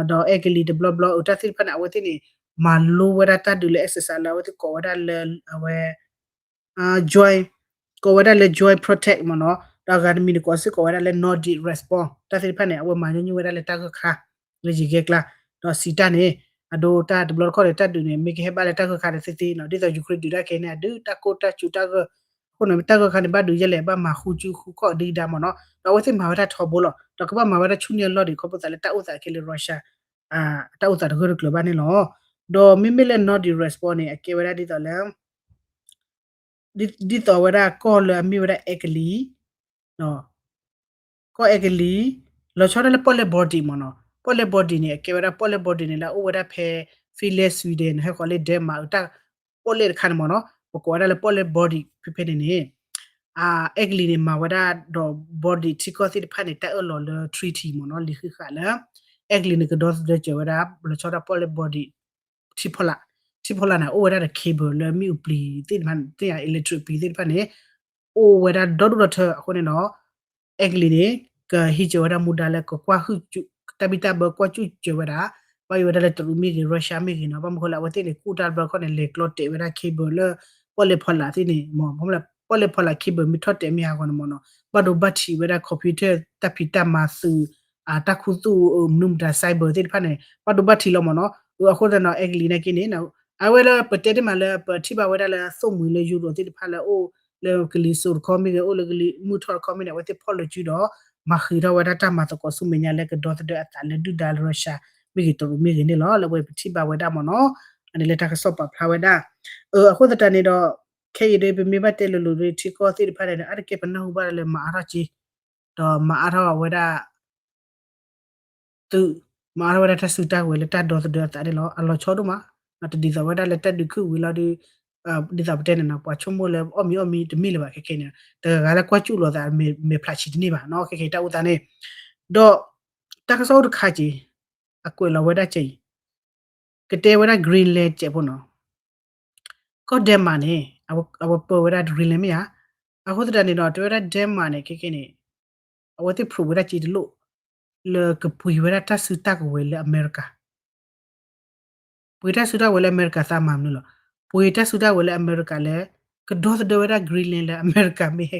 ဒီးအဲကလံးတဘျီဘျီ အတၢ်သ့ၣ်တဖၣ်န့ၣ် အဝဲသ့ၣ်န့ၣ် မၤလိဝဲဒၣ်တၢ်ဒုးလၢ SSR လၢအဝဲသ့ၣ်ကိးဝဲဒၣ်လၢ အဝဲ joint ကိးဝဲဒၣ်လၢ Joint Protect မ့ၢ်နီၤ ဒီးအဂၤတမံၤန့ၣ်ကိးစ့ၢ်ကီးဝဲဒၣ်လၢ Nordic Response တၢ်သ့ၣ်တဖၣ်န့ၣ် အဝဲမၤညီနုၢ်ဝဲဒၣ်လၢတၢ်ဂၢၢ်ခါ လၢယံာ်ကဲကျါ ဒီးစံးတၢ်န့ၣ် အဒိတၢ်တဘျီတခီၣ်န့ၣ် တၢ်ဒုးန့ၣ် မ့ၢ်ကဟဲဘၣ်လၢတၢ်ဂၢၢ်ခါဒီးသ့သ့နီၤ ဒ်သိး Ukraine ဒုးတၢ်ခဲအံၤန့ၣ် အဒုးတၢ်ကိၢ်တၢ်စူၤတၢ်ဂၢၢ် အဃိန့ၣ် တၢ်ဂၢၢ်ခါန့ၣ် ဘၣ်ဒုးယဲလဲၣ် ဘၣ်မၤဃုကၠူဃုခီၣ်ဒုၣ်ဒါမ့ၢ်နီၤ ဒီးအဝဲသ့ၣ်မၤဝဲဒၣ်ထီဘိလီၤ ဒီးကဘၣ်မၤဝဲဒၣ်ဆူန့ၢ်အလီၢ်ဒံး ခီဖျိသးလၢတၢ်အိၣ်သးခဲလၢ Russia တၢ်အိၣ်သးတဂၢၢ်တကျၢၤဘၣ်န့ၣ်လီၤ. ဒီးမ့မ့ၢ်လၢ Nordic Response န့ၣ် အကဲဝဲဒၣ်ဒ်သိးလၢ ဒ်သိးဝဲဒၣ်ကီၢ်လၢအမ့ၢ်ဝဲဒၣ်အဲကလံး ကီၢ်အဲကလံး လီၤဆီဒၣ်လၢပီၣ်လဲၣ် Baltic မ့ၢ်နီၤ ပီၣ်လဲၣ် Baltic န့ၣ် အကဲဝဲဒၣ်ပီၣ်လဲၣ် Baltic န့ၣ် လၢအအိၣ်ဝဲဒၣ်ဖဲ Finland Sweden ဟဲဃီၤလၢ Denmark တၢ်ပီၣ်လဲၣ်တခါန့ၣ်မ့ၢ်နီၤ ပကိးဝဲဒၣ်လၢပီၣ်လဲၣ် Baltic ဖဲဖဲန့ၣ်န့ၣ် အဲကလံးန့ၣ် မၤဝဲဒၣ်ဒီး Baltic ထံကီၢ်သ့ၣ်တဖၣ်န့ၣ် တၢ်အၢၣ်လီၤလၢ treaty မ့ၢ်နီၤ လံာ်ဃံးဃာ်လၢ အဲကလံးန့ၣ် ကဒီသဒၢစၢၤဝဲဒၣ် လီၤဆီဒၣ်ပီၣ်လဲၣ် Baltic ထံဖီလာ် ထံဖီလာ်န့ၣ် အိၣ်ဝဲဒၣ်ဒီး cable လၢမ့ၣ်အူပျံၤသ့ၣ်တဖၣ်န့ၣ် electric ပျံၤသ့ၣ်တဖၣ်န့ၣ် အိၣ်ဝဲဒၣ်ဒီဒူၣ်ဒီထၢအဃိန့ၣ်ဒီး အဲကလံးန့ၣ် ကဟံးစၢၤဝဲဒၣ်မူဒါလၢကကွၢ်ဟုၣ် တၢ်ဘံၣ်တၢ်ဘၢကွၢ်စူၣ်စၢၤဝဲဒၣ် ဘၣ်ယိၣ်ဝဲဒၣ်လၢတရူးမ့ၢ်ဂ့ၤ Russia မ့ၢ်ဂ့ၤနီၤ ဘၣ်မနုၤဃိလၢအဝဲသ့ၣ်န့ၣ် ကူၣ်တၢ်တဘျီတခီၣ်န့ၣ် လဲၤကျီတဲာ်ဝဲဒၣ် cable လၢ ပီၣ်လဲၣ်ဖီလာ်သ့ၣ်န့ၣ် မ့ၢ် ပီၣ်လဲၣ်ဖီလာ် cable မ့ၢ်ထီၣ်တဲာ်မ့ၢ်ဟးဂီၤန့ၣ်မ့ၢ်နီၤ ဘၣ်ဒိဘၣ်ထံးဝဲဒၣ် computer တၢ်ဖံးတၢ်မၤသုး တၢ်ခူသူၣ် မနုၤမတၤ cyber သ့ၣ်တဖၣ်န့ၣ် ဘၣ်ဒိဘၣ်ထံးလီၤမ့ၢ်နီၤ အဃိသတးဒီး အဲကလံးနာ်က့န့ၣ် အဝဲလၢပတဲတ့ၢ်မးလၢပထံၣ်ဘၣ်ဝဲဒၣ်လၢသိၣ်မှံၤလၢ Europe သ့ၣ်တဖၣ်လၢအိၣ်လၢကလံၤစိးတခီမ့ၢ်ဂ့ၤ အိၣ်လၢကလံၤမုၢ်ထီၣ်တခီမ့ၢ်ဂ့ၤ အဝဲသ့ၣ်ဖီၣ်လီၤစုဒီး မၤဃံးထီၣ်ဝဲဒၣ်တၢ်မၤသကိးဆူမဲာ်ညါလၢကဒီသဒၢအသးလၢဒုၣ်ဒါလၢ Russia မ့ၢ်ဂ့ၤ တရူးမ့ၢ်ဂ့ၤန့ၣ်လီၤ. လၢဝဲပထံၣ်ဘၣ်ဝဲဒၣ်မ့ၢ်နီၤ, အန့ၣ်လၢတၢ်ကစီၣ်ပာ်ဖျါဝဲဒၣ်. အဃိသတးန့ၣ်ဒီး ခဲအံၤဒီး ပမ့ၢ်ဘၣ်တဲလိၤလိၤဒီး ထံကီၢ်သ့ၣ်တဖၣ်န့ၣ်ဒီး အါတက့ၢ်ပနၢ်ဟူဘၣ်လၢမၤအါထီၣ်က့ ဒီးမၤအါထီၣ်ဝဲဒၣ် သုး မၤအါထီၣ်ဝဲဒၣ်တၢ်စုတၢ်ကဝဲၤလၢတၢ်ဒီသဒၢအသးန့ၣ်လီၤ. အလီၤဆီဒိၣ်မး, တဒ်သိးဝဲဒၣ်လၢတၢ်ဒုးခုၣ်ဝံၤလီၤဒီး ဒ်သိးပတဲန့ၣ်နီၤ ပှၤဆိကမိၣ်လၢအီၣ်မံၤအီၣ်မံၤတမ့ၢ်လၢၤဘၣ် ခဲခဲန့ၣ်, တဂၤဂၤလၢကွၢ်စူၣ်လိာ်သး မဲာ်ဖျးဆံးတန့ၢ်ဘၣ်နီၤ, ခဲခဲတၢ်အိၣ်သးန့ၣ်, ဒီး တၢ်ကစီၣ်အိၣ်တခါက့ၤ အကွဲးလီၤဝဲဒၣ်ကဲအံၤ ကတဲဝဲဒၣ် Greenland ကဲးဖိနီၤ ကီၢ် Denmark န့ၣ် အဝဲပၢဝဲဒၣ် Greenland မ့ၢ်ဧါ. အဃိသတးန့ၣ်ဒီး တဲဝဲဒၣ် Denmark န့ၣ် ခဲခဲန့ၣ် အဝဲသ့ၣ် prove ဝဲဒၣ်က့တလိၣ် လၢကပှ့ၤဝဲဒၣ်တၢ်စုတၢ်ကဝဲၤလၢအမဲရကၤ ပှ့ၤတၢ်စုတၢ်ကဝဲၤလၢအမဲရကၤသးမၤမနုၤလီၤ. ပှ့ၤတၢ်စုတၢ်ကဝဲၤလၢအမဲရကၤလၢ ကဒီသဒၢဝဲဒၣ် Greenland လၢအမဲရကၤမ့ၢ်ဟဲ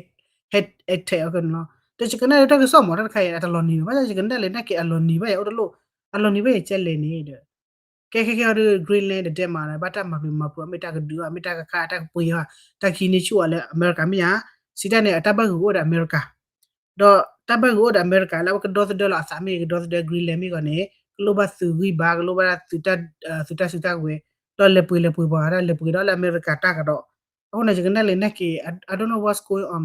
ဟဲ attack အီၤကနီၤ. ဒီးယကနၣ်လၢတၢ်ကစီၣ်မ့ၢ်တၢ်တခါအံၤ အတလီၤနံၤဘၣ်, ဘၣ်ဆၣ်ယကနၣ်လၢနာ်က့အလီၤနံၤဘၣ်ယအိၣ်တလိၣ်, အလီၤနံၤဘၣ်ယကဲလဲၣ်န့ၣ်ဒီး ကဲခဲခဲအံၤဒီး Greenland ဒီး Denmark န့ၣ် ဘၣ်တၢ်မၤပျံၤမၤဖုး မ့ၢ်တၢ်ကဒုးအီၤ မ့ၢ်တၢ်ကခး တၢ်ကပှ့ၤအီၤ တၢ်ကဟံးန့ၢ်ဆူၣ်အီၤလၢအမဲရကၤမ့ၢ်ဧါ. စံးတၢ်န့ၣ် အတၢ်ဘၣ်ဂုာ်အိၣ်ဒီးအမဲရကၤ ဒီးတၢ်ဘၣ်ဂုာ်အိၣ်ဒီးအမဲရကၤလၢအဝဲကဒီသဒၢလီၤအသးမ့ၢ်ဂ့ၤ ကဒီသဒၢ Greenland မ့ၢ်ဂ့ၤန့ၣ် ကလိၣ်ဘၣ်သုးဂံၢ်ဘါ ကလိၣ်ဘၣ်သုးတၢ်စုတၢ်ကဝဲၤ ဒီးလဲၤပှ့ၤလဲၤပှ့ၤပှၤဂၤဒၣ် လဲၤပှ့ၤဒီးလၢအမဲရကၤတၢ်ကဒီး. အဃိန့ၣ် ယကနၣ်လၢနာ်က့ I don't know what's going on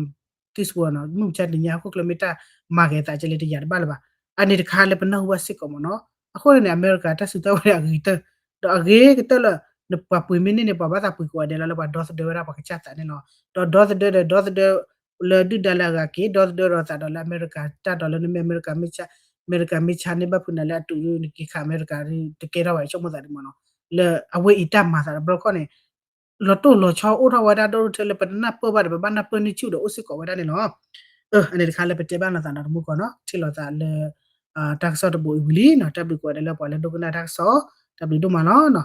this world နီၤ, မုၢ်မဆါတနံၤညါဟီၣ်ခိၣ်ချၢ မ့ၢ်တၢ်မၤက့ၤအသးကဲလဲၣ်တယာ်တဘၣ်လၢၤဘၣ်. အန့ၣ်တခါလၢပနၢ်ဟူဘၣ်စ့ၢ်ကီးမ့ၢ်နီၤ. အဃိန့ၣ်န့ၣ် အမဲရကၤတၢ်စုတၢ်ကဝဲၤအဂ့ၤကတၢၢ် ဒီးအဂ့ၤကတၢၢ်လၢ နပှၤပှ့ၤမ့ၢ်န့ၢ်န့ၣ် ပှၤဘၣ်သးပှ့ၤကိးဂၤဒဲးလီၤ လၢပှၤဒီသဒၢဝဲဒၣ်ပှၤကစၢ်သးန့ၣ်လီၤ. ဒီးဒီသဒၢဒီး ဒီသဒၢ လၢဒုၣ်ဒါလၢအဂၤက့ၤ ဒီသဒၢဒီးသးဒီးလၢအမဲရကၤတၢ်ဒီးလၢနမ့ၢ်အမဲရကၤ အမဲရကၤမ့ၢ်ဆါန့ၢ်ဘၣ်ဖုးနၤလၢအတုၤ နက့ၤခးအမဲရကၤ တကဲထီၣ်ဘၣ် ဆိကမိၣ်သးဒ်မ့ၢ်နီၤ. လၢအဝဲအံၤတၢ်မၤသးဒီး ဘျီခီန့ၣ် လီၤတိၢ်လီၤဆီအိၣ်ထီၣ်ဝဲဒၣ်ဒိၣ်ဒိၣ်ထဲလၢပတနၢ်ပၢၢ်ဘၣ်ဒီး ပဘၣ်နၢ်ပၢၢ်န့ၢ်ဆူၣ်ဒီးအိၣ်စ့ၢ်ကီးဝဲဒၣ်န့ၣ်လီၤ. အန့ၣ်တခါလၢပတဲဘၣ်လိာ်သးဒီးတမူကီၢ်နီၤ ထံၣ်လိာ်သးလၢ တၢ်ကစီၣ်တဘိအံၤဝံၤလံနီၤ. တၢ်ဘျုးကိးဂၤဒဲးလၢပှၤလၢဒိကနၣ်တၢ်ကစီၣ် တၢ်ဘျုးဒိၣ်မးလီၤ.